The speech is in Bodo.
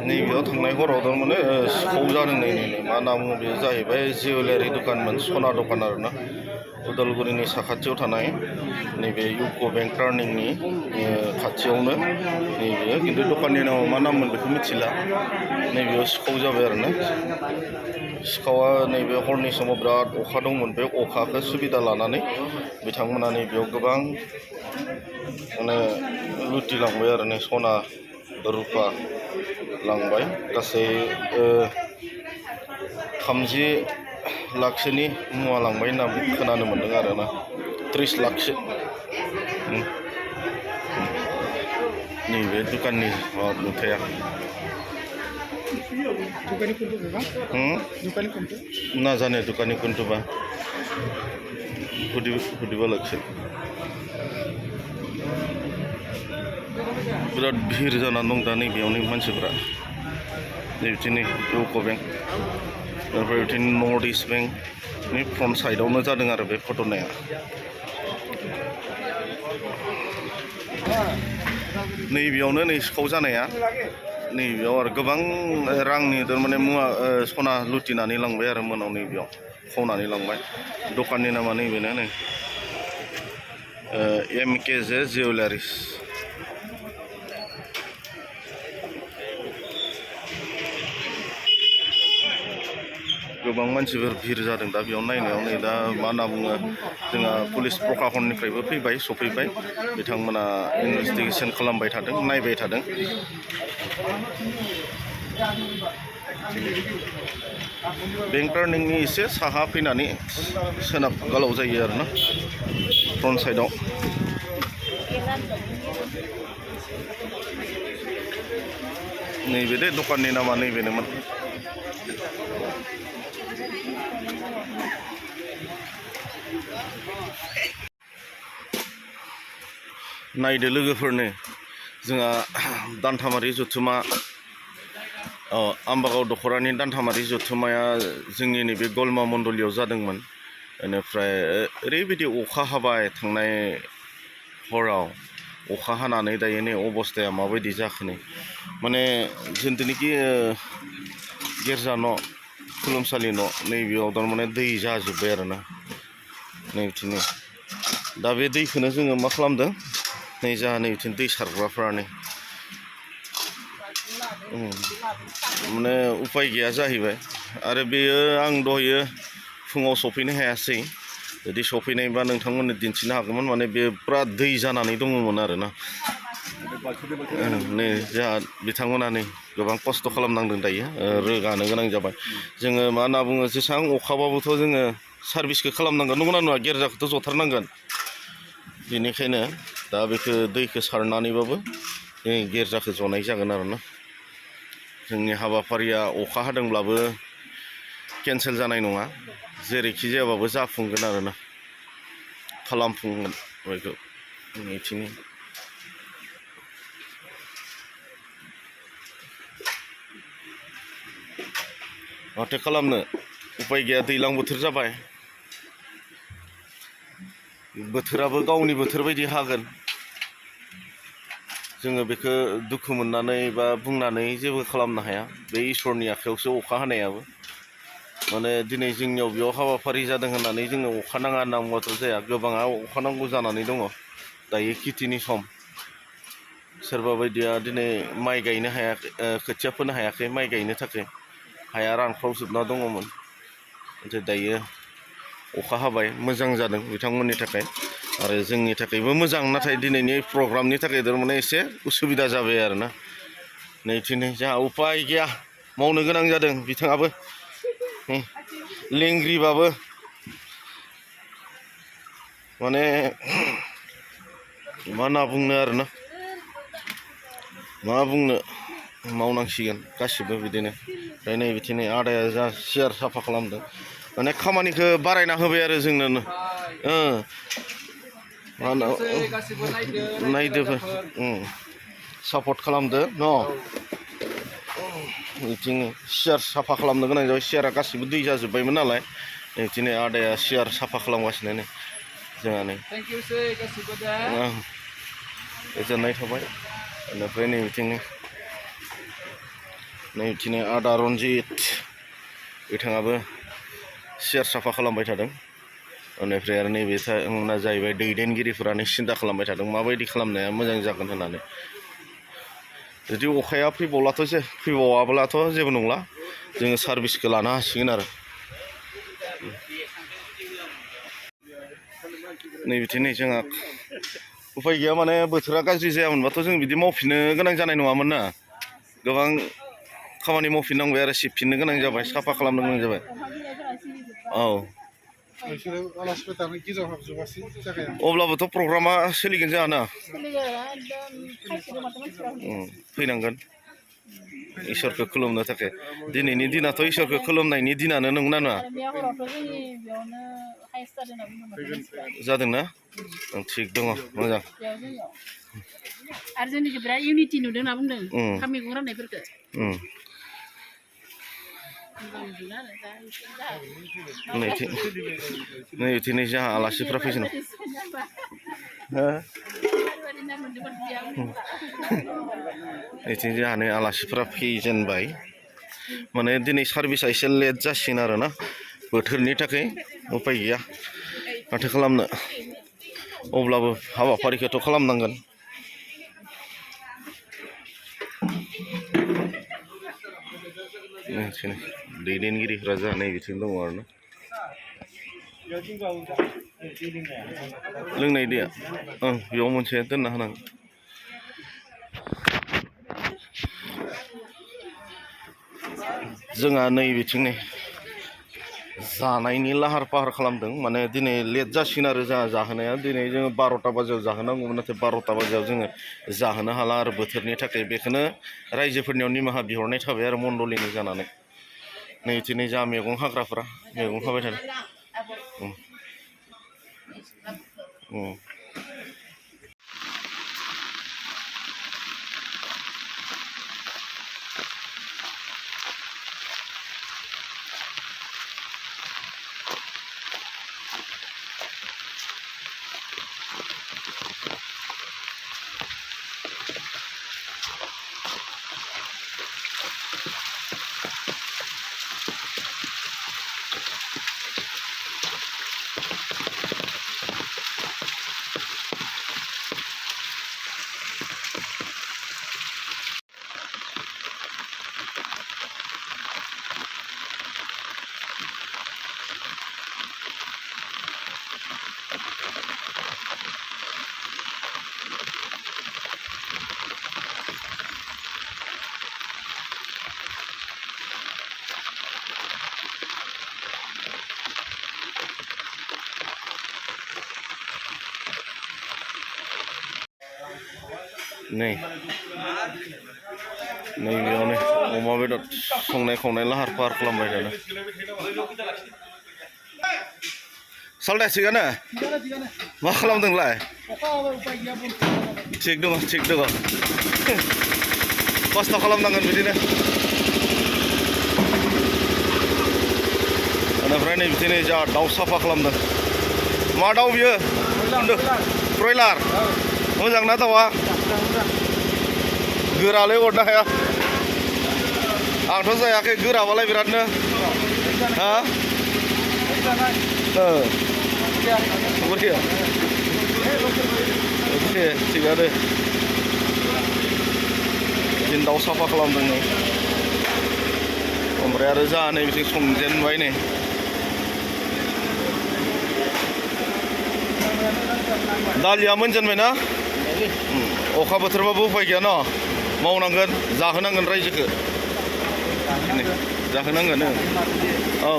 नैबेयाव थांनाय हराव थारमाने सिखाव जादों नै मा होनना बुङो बे जाहैबाय जुवेलारि दखानमोन सना दखान आरोना उदालगुरिनि साखाथियाव थानाय नैबे इउक' बेंक टार्निंनि खाथियावनो नैबे खिन्थु दखाननि नामा मा नाममोन बेखौ मिथिला नैबेयाव सिखाव जाबाय आरोना सिखावा नैबे हरनि समाव बिराद अखा दंमोन बे अखाखौ सुबिदा लानानै बिथांमोना नैबेयाव गोबां माने लुथिलांबाय आरो नै सना रुपा लांबाय गासै 30 लाखसोनि मुवा लांबाय होनना खोनानो मोन्दों आरोना 30 लाखसो नैबे दुकाननि नुथाया ना जाने दुकाननि कुन्तुबा हुदिबा लागसे बिराद भिर जानानै दं दा नैबेयावनो मानसिफ्रा नैबिथिंनि इउक' बेंक ओमफ्राय बिथिं नर्थ इस्ट बेंकनि फ्रन्ट साइडआवनो जादों आरो बे घटनाया नैबेयावनो नै सिखाव जानाया नैबेयाव आरो गोबां रांनि थारमाने मुवा सना लुथिनानै लांबाय आरो मोनाव नैबेयाव खावनानै लांबाय दखाननि नामा नैबेनो नै MKJ जुवेलारिस गोबां मानसिफोर भिर जादों दा बेयाव नायनायाव नै दा मा होनना बुङो जोंहा पुलिस प्रखाखननिफ्रायबो फैबाय सफैबाय बिथांमोना इनभेस्टिगेसन खालामबाय थादों नायबाय थादों बेंक टार्निंनि एसे साहा फैनानै सोनाब गालाव जायो आरोना फ्रन्ट साइडआव नैबे दे दखाननि नामा नैबेनोमोन नायदो लोगोफोरनो जोंहा दानथामारि जथुमा आम्बागाव दखरानि दानथामारि जथुमाया जोंनि नैबे गलमा मण्डलियाव जादोंमोन बेनिफ्राय ओरैबायदि अखा हाबाय थांनाय हराव अखा हानानै दायो नै अबस्थाया माबायदि जाखो नै माने जिथुनिखि गिर्जा न' खुलुमसालि न' नैबेयाव थारमाने दै जाजोब्बाय आरोना नैबिथिंनो दा बे दैखौनो जोङो मा खालामदों नै जोंहा नैबिथिं दै सारग्राफ्रा नै माने उपाय गैया जाहैबाय आरो बेयो आं दहायो फुङाव सफैनो हायासै जुदि सफैनायबा नोंथांमोननो दिन्थिनो हागौमोन माने बे पुरा दै जानानै दङमोन आरोना नै जोंहा बिथांमोना नै गोबां खस्थ' खालामनांदों दायो रोगानो गोनां जाबाय जोङो मा होनना बुङो जेसेबां अखाबाबोथ' जोङो सार्भिसखौ खालामनांगोन नंगौना नङा गिर्जाखौथ' जथारनांगोन बेनिखायनो दा बेखौ दैखौ सारनानैबाबो गिर्जाखौ जनाय जागोन आरोना जोंनि हाबाफारिया अखा हादोंब्लाबो केन्सेल जानाय नङा जेरैखि जायाबाबो जाफुंगोन आरोना खालामफुंगोन बेखौ मिथिंनि माथो खालामनो उपाय गैया दैज्लां बोथोर जाबाय बोथोराबो गावनि बोथोर बायदि हागोन जोङो बेखौ दुखु मोननानै बा बुंनानै जेबो खालामनो हाया बे इसोरनि आखायावसो अखा हानायाबो माने दिनै जोंनियाव बेयाव हाबाफारि जादों होननानै जोङो अखा नाङा होनना बुंबाथ' जाया गोबाङा अखा नांगौ जानानै दङ दायो खेथिनि सम सोरबा बायदिया दिनै माइ गायनो हायाखै खोथिया फोनो हायाखै माइ गायनो थाखाय हाया रानख्रावजोबना दङमोन नाथाय दायो अखा हाबाय मोजां जादों बिथांमोननि थाखाय आरो जोंनि थाखायबो मोजां नाथाय दिनैनि प्रग्रामनि थाखाय थारमाने एसे उसुबिदा जाबाय आरोना नैथिनै जोंहा उपाय गैया मावनो गोनां जादों बिथाङाबो लेंग्रिबाबो माने मा होनना बुंनो आरोना मा बुंनो मावनांसिगोन गासिबो बिदिनो ओमफ्राय नै बिथिं आदाया जा सियार साफा खालामदों माने खामानिखौ बारायना होबाय आरो जोंनो मा होनो नायदोबो सापर्ट खालामदो न' बिथिं सियार साफा खालामनो गोनां जाबाय सियारा गासिबो दै जाजोब्बायमोन नालाय बिदिनो आदाया सियार साफा खालामगासिनो नै जोंहा नै गोजोननाय थाबाय बेनिफ्राय नै बिथिं नै बिदिनो आदा रन्जित बिथाङाबो सियार साफा खालामबाय थादों बेनिफ्राय आरो नैबे बिथांमोना जाहैबाय दैदेनगिरिफोरानो सिन्था खालामबाय थादों माबायदि खालामनाया मोजां जागोन होननानै जुदि अखाया फैबावाब्लाथ' जेबो नंला जोङो सार्भिसखौ लानो हासिगोन आरो नै बिदिनो जोंहा उफाय गैया माने बोथोरा गाज्रि जायामोनबाथ' जों बिदि मावफिननो गोनां जानाय नङामोन ना गोबां खामानि मावफिननांबाय आरो सिबफिननो गोनां जाबाय साफा खालामनो गोनां जाबाय औ अब्लाबोथ' प्रग्रामा सोलिगोन जोंहाना फैनांगोन इसोरखौ खुलुमनो थाखाय दिनैनि दिनाथ' इसोरखौ खुलुमनायनि दिनानो नंगौना नङा जादोंना थिग दङ मोजां आरो जोंनिखौ बिराद इउनिटि नुदों होनना बुंदों ओंखाम मैगं राननायफोरखौ नै बिदिनो जोंहा आलासिफ्रा फैजेन बिदिनो जोंहानि आलासिफ्रा फैजेनबाय माने दिनै सार्भिसा एसे लेट जासिगोन आरोना बोथोरनि थाखाय उपाय गैया माथो खालामनो अब्लाबो हाबाफारिखौथ' खालामनांगोन दैदेनगिरिफ्रा जोंहा नै बिथिं दङ आरोना लोंनाय दैया बेयाव मोनसे दोनना होनांगोन जोंहा नै बिथिंनि जानायनि लाहार फाहार खालामदों माने दिनै लेट जासिगोन आरो जोंहा जाहोनाया दिनै जोङो 12टा बाजियाव जाहोनांगौमोन नाथाय 12टा बाजियाव जोङो जाहोनो हाला आरो बोथोरनि थाखाय बेखौनो रायजोफोरनियाव निमाहा बिहरनाय थाबाय आरो मण्डलिनि जानानै नै बिदिनो जोंहा मैगं हाग्राफ्रा मैगं हाबाय थादों नै बेयावनो अमा बेदर संनाय खावनाय लाहार फाहार खालामबाय थादों सालदा थिगानो मा खालामदोंलाय थिग दङ खस्थ' खालामनांगोन बिदिनो बेनिफ्राय नै बिदिनो जोंहा दाउ साफा खालामदों मा दाउ बियो ब्रयलार मोजां ना दाउआ गोरालै अरनो हाया आंथ' जायाखै गोराबालाय बिरादनो हा थिगानो बिदिनो दाउ साफा खालामदों नै ओमफ्राय आरो जोंहा नै बिथिं संजेनबाय नै दालिया मोनजेनबायना अखा बोथोरबाबो उफाय गैया न मावनांगोन जाहोनांगोन रायजोखौ जाहोनांगोन औ